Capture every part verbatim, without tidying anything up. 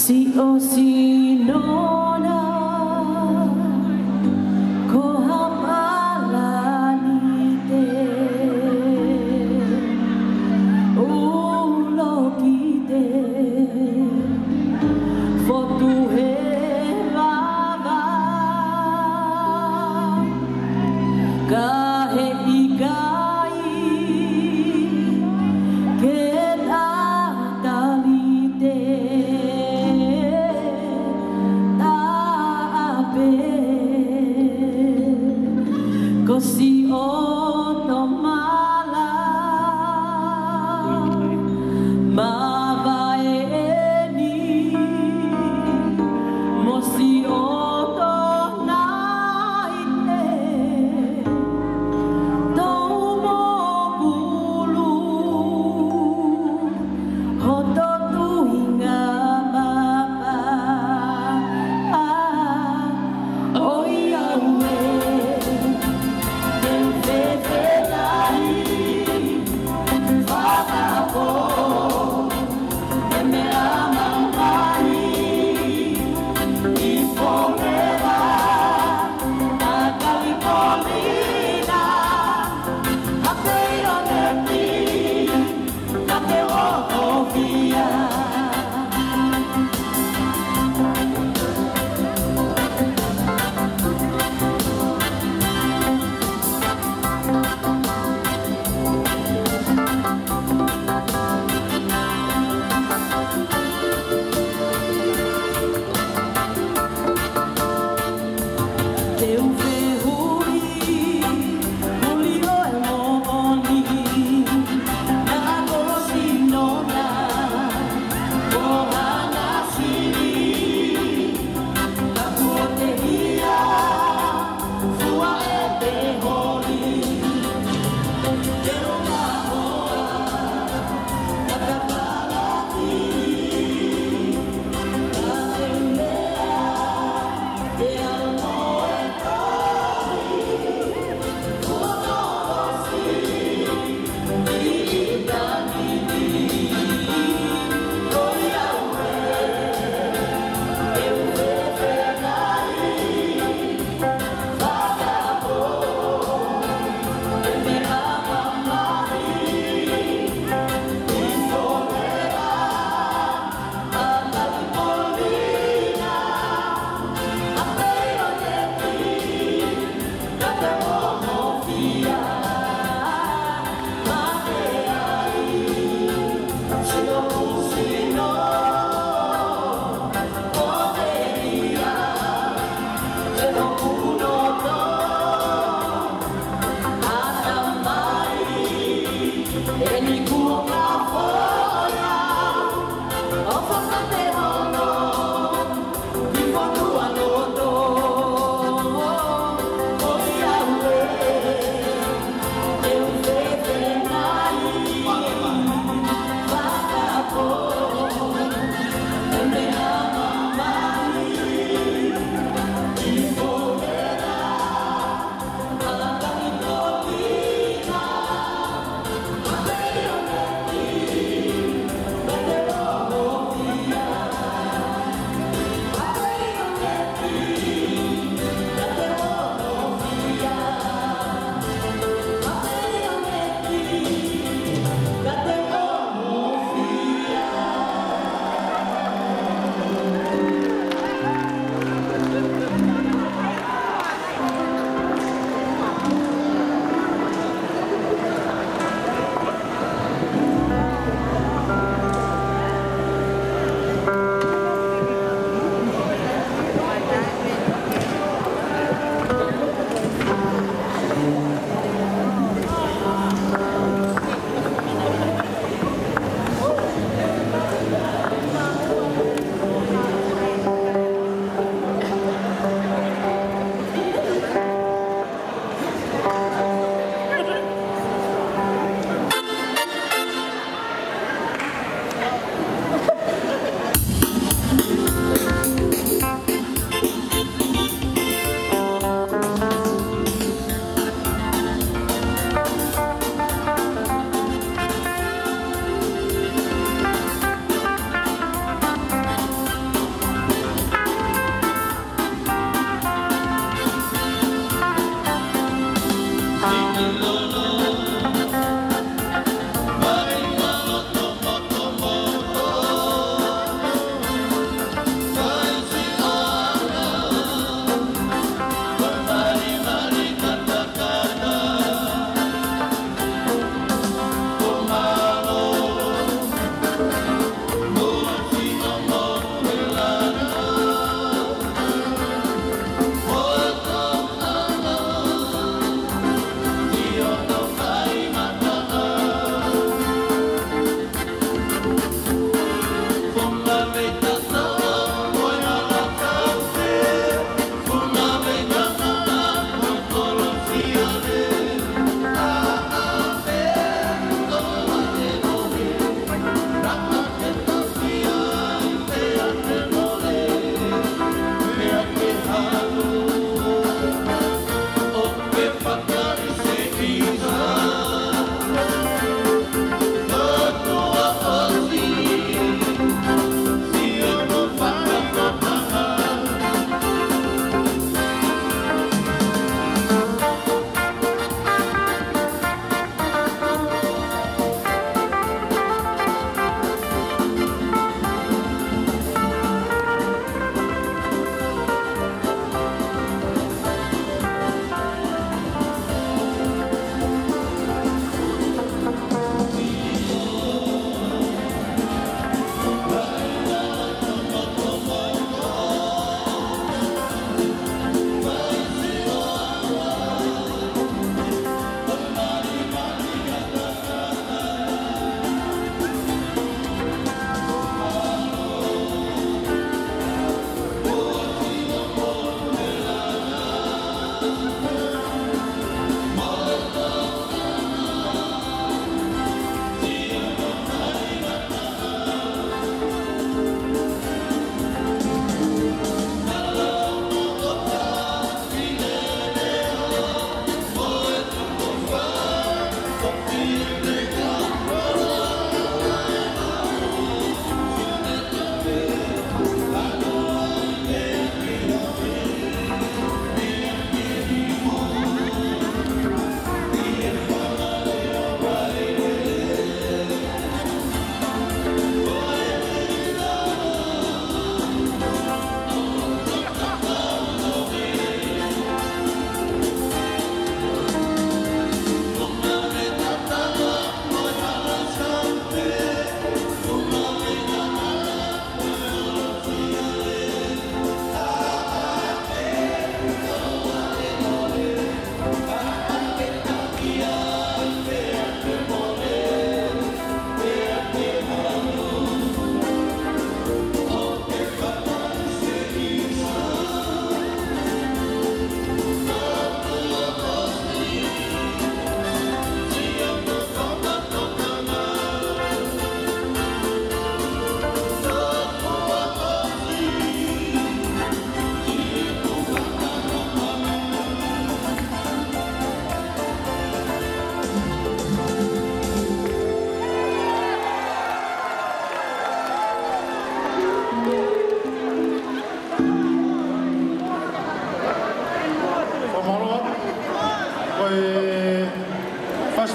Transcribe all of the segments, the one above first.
Siʻo sino na ko ha palani te ulo ki te fotu he vava. Ka he ʻikai ke tatali te ta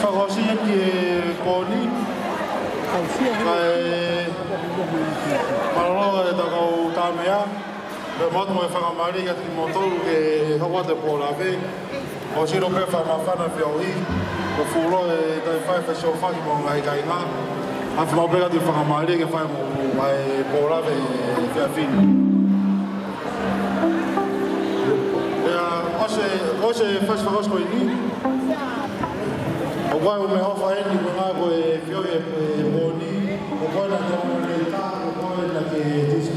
Fakaʻosi ia ki he pō ni. Kae mālō e tau kau Tāmea. Pea ʻoatu mo e fakamālō kiate kimoutolu ke hoko atu e pō lave. ʻOsi ʻilo pē fakamāfana feohi. Ko e fuʻu loto e tau fai fesiofaki mo e ngaahi kāinga. ʻAfio maʻu pē ʻa e fakamālō ke fai mo e pō lave he efiafi ni. ʻIo, ʻosi, ʻosi e fasi fakaʻosi ko eni. ʻOku ʻi ai e meʻaʻofa eni, ko e ngaahi ko e feohi e pō ni, ko e naʻa ke ʻomai lelei taha, ko e naʻa ke tis-,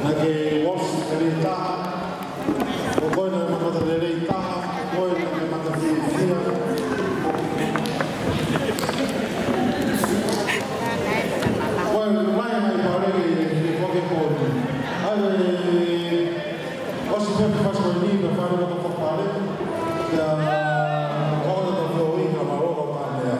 naʻa ke ʻosi lelei taha, ko e naʻa ke mamata lelei taha, ko e naʻa ke mamata fiefia. Ko e lahi mai pale ke, ke ko e pō ni. ʻAi, ʻosi pē fasi ko eni, ka fai ʻo ka fakapale. Ia, ko e tau feohi, ka mālō ka Tāmea.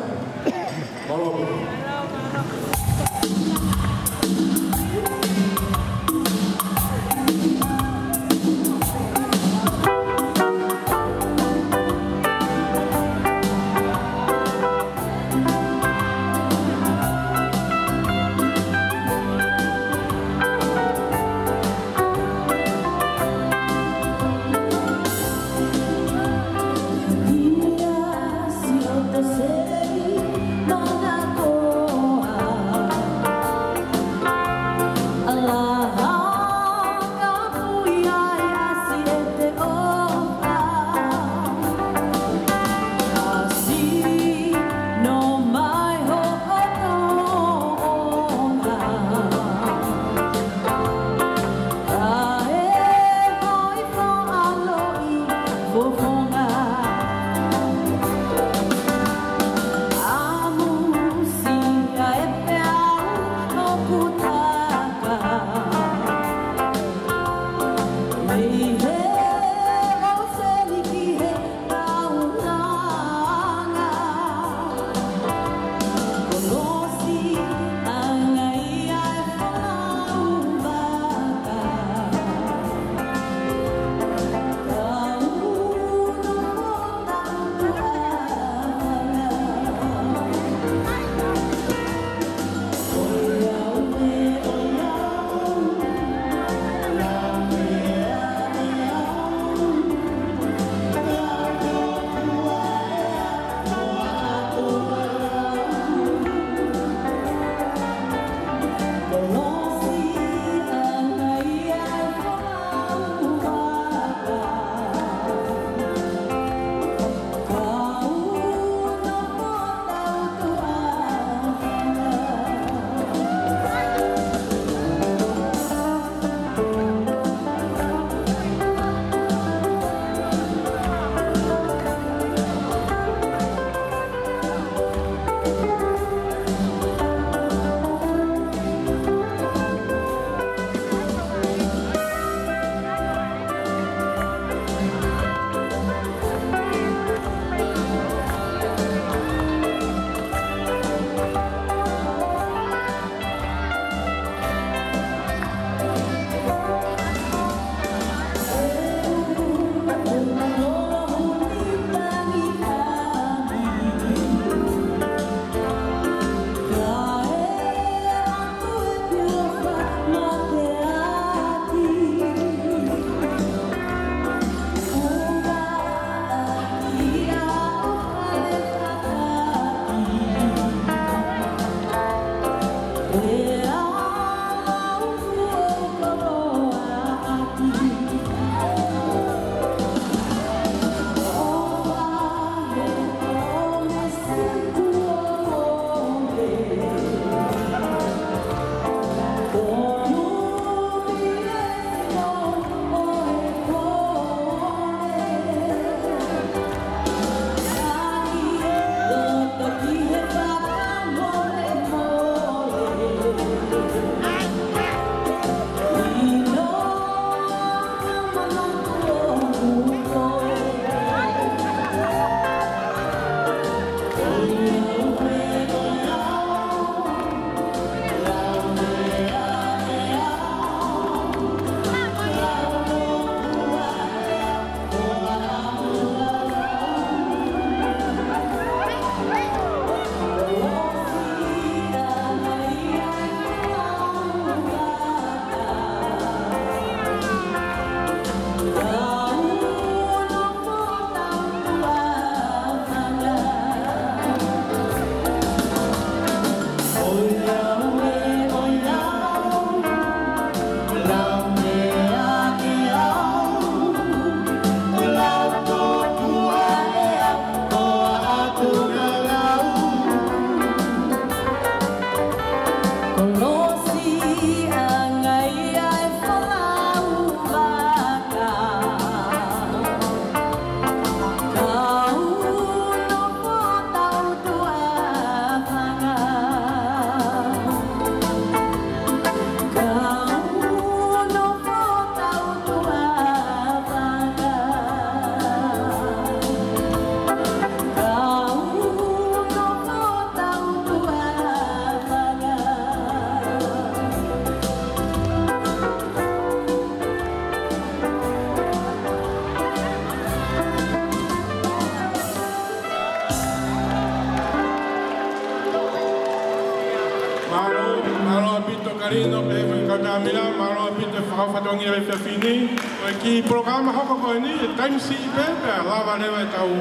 Mālō ʻaupito e fakafatongia he efiafi ni. Ko e kiʻi polokalama hoko ko eni, ʻe taimi siʻi pē, pea lava leva ʻetau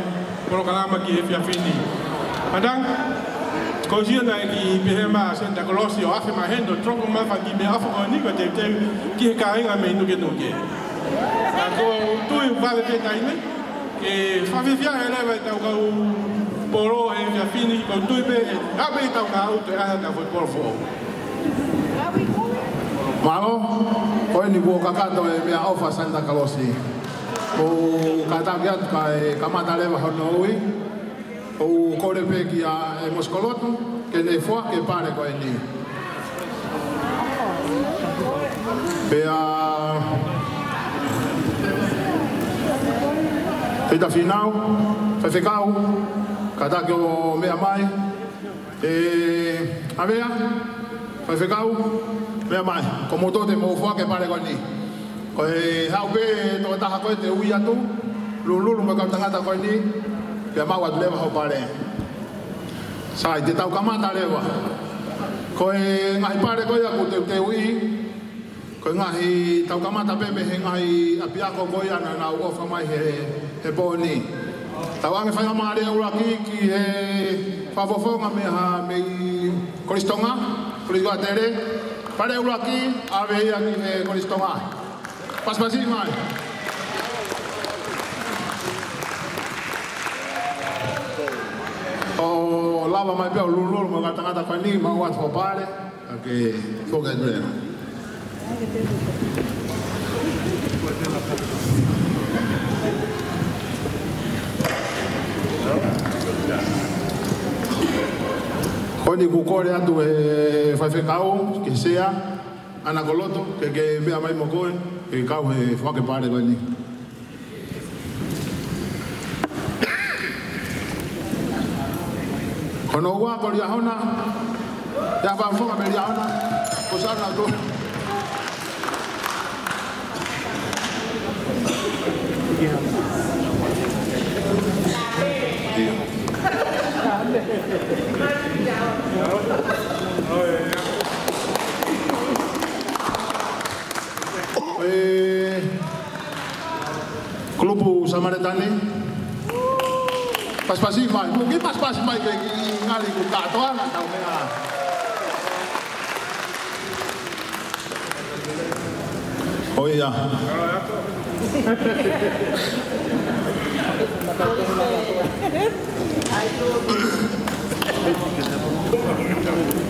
polokalama ki he efiafi ni. Madam, ko e sio naʻe kiʻi pehē mai ʻa Santa Claus ʻo afe mai heni ʻo toko mai faki mei he ʻaho ko eni, ko e teuteu ki he kāinga mei Nukenuke. Ka ʻoku ou tui ʻoku vave pē taimi ke fakafiefia leva ʻetau kau polo he efiafi ni, ʻoku ou tui pē ʻe ʻave ʻetau kau toe ʻai ʻetau foʻi polo foʻou. Mālō, ko eni kuo kakato e meʻaʻofa ʻa Santa Claus. ʻOku kātaki atu kae kamata leva hono ui. ʻOku ou kole pē kia ʻEmosi Kolotu ke ne foaki e pale ko eni. Pea Pita Finau, faifekau, kātaki ʻo meʻa mai. ʻE, Avea, faifekau, meʻa mai. Ko moutolu te mou foaki e pale ko eni. Ko e haʻu pē tokotaha ko ē te ui atu, Lulululu mo e kau tangata ko eni, pea maʻu atu leva hoʻo pale. Sai, te tau kamata leva. Ko e ngaahi pale ko ia kuo teuteuʻi, ko e ngaahi, tau kamata pē mei he ngaahi ʻapiako ko ia naʻa nau ʻofa mai he, he pō ni. Tau ʻange faingamālie ʻuluaki ki he fakafofonga mei ha, mei Kolisi Tonga, Kolisi Vaʻa Tele. Pale ʻuluaki, ʻave ia ki he Kolisi Tonga. Pasipasi mai. ʻO lava mai pē ʻo Lulululu mo e kau tangata ko eni, maʻu atu hoʻo pale. ʻOku ke foki atu leva. Ko eni ʻoku kole atu e faifekau, ke sea, ʻAna Kolotu, ke, ke meʻa mai mo koe, ke kau he foaki e pale ko eni. Hono ua ko Liahona, ia fakafofonga mei Liahona, ko Sana tu. E, kulupu Samaletani. Pasipasi mai. Mou kiʻi pasipasi mai ke kiʻi ngali kuo kātoa ʻetau meʻa. ʻOiauē.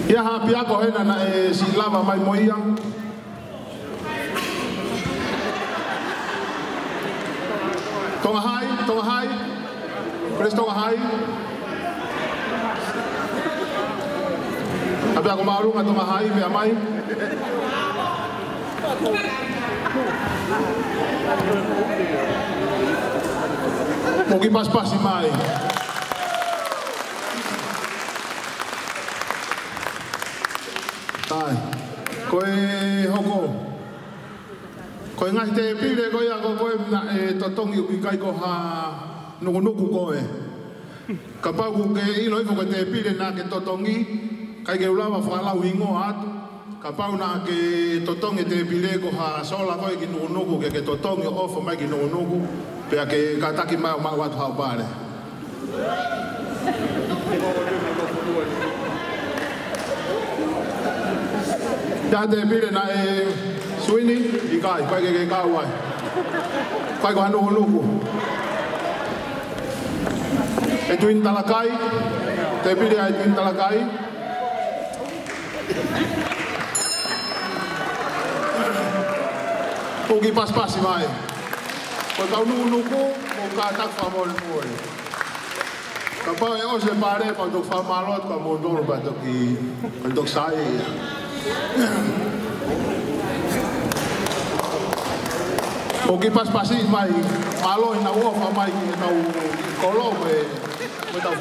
ʻI ai ha ʻapiako hena naʻe siʻi lava mai mo ia. Tonga Hai, Tonga Hai. Kolisi Tonga Hai. ʻApiako māʻolunga Tonga Hai, meʻa mai. Mou kiʻi pasipasi mai. Sai. Ko e hoko. Ko e ngaahi tēpile ko ia ko ē naʻe totongi ʻoku ʻikai ko ha nukunuku ko ē. Kapau ʻoku ke ʻilo hifo ko e tēpile naʻa ke totongi, ʻikai ke u lava fakalau hingoa atu. Kapau naʻa ke totongi e tēpile ko ha sola ko ē ki nukunuku, ke ke totongi ʻo ʻofa mai ki nukunuku, pea ke kātaki mai ʻo maʻu atu haʻo pale. ʻI ai ha tēpile naʻe suini, ʻikai, ʻikai ke ke kau ai. ʻIkai ko ha nukunuku. ʻEtuini Talakai, tēpile ʻa ʻEtuini Talakai. Mou kiʻi pasipasi mai. Ko e kau nukunuku, mou kātaki fakamolemole. Kapau ʻe ʻosi e pale, pea toki fakamālō atu kia moutolu pea toki, pea toki sai ia. Mou kiʻi pasipasi mai, mālō ʻi he ʻofa mai ki he kau kolo mo e, mo e tau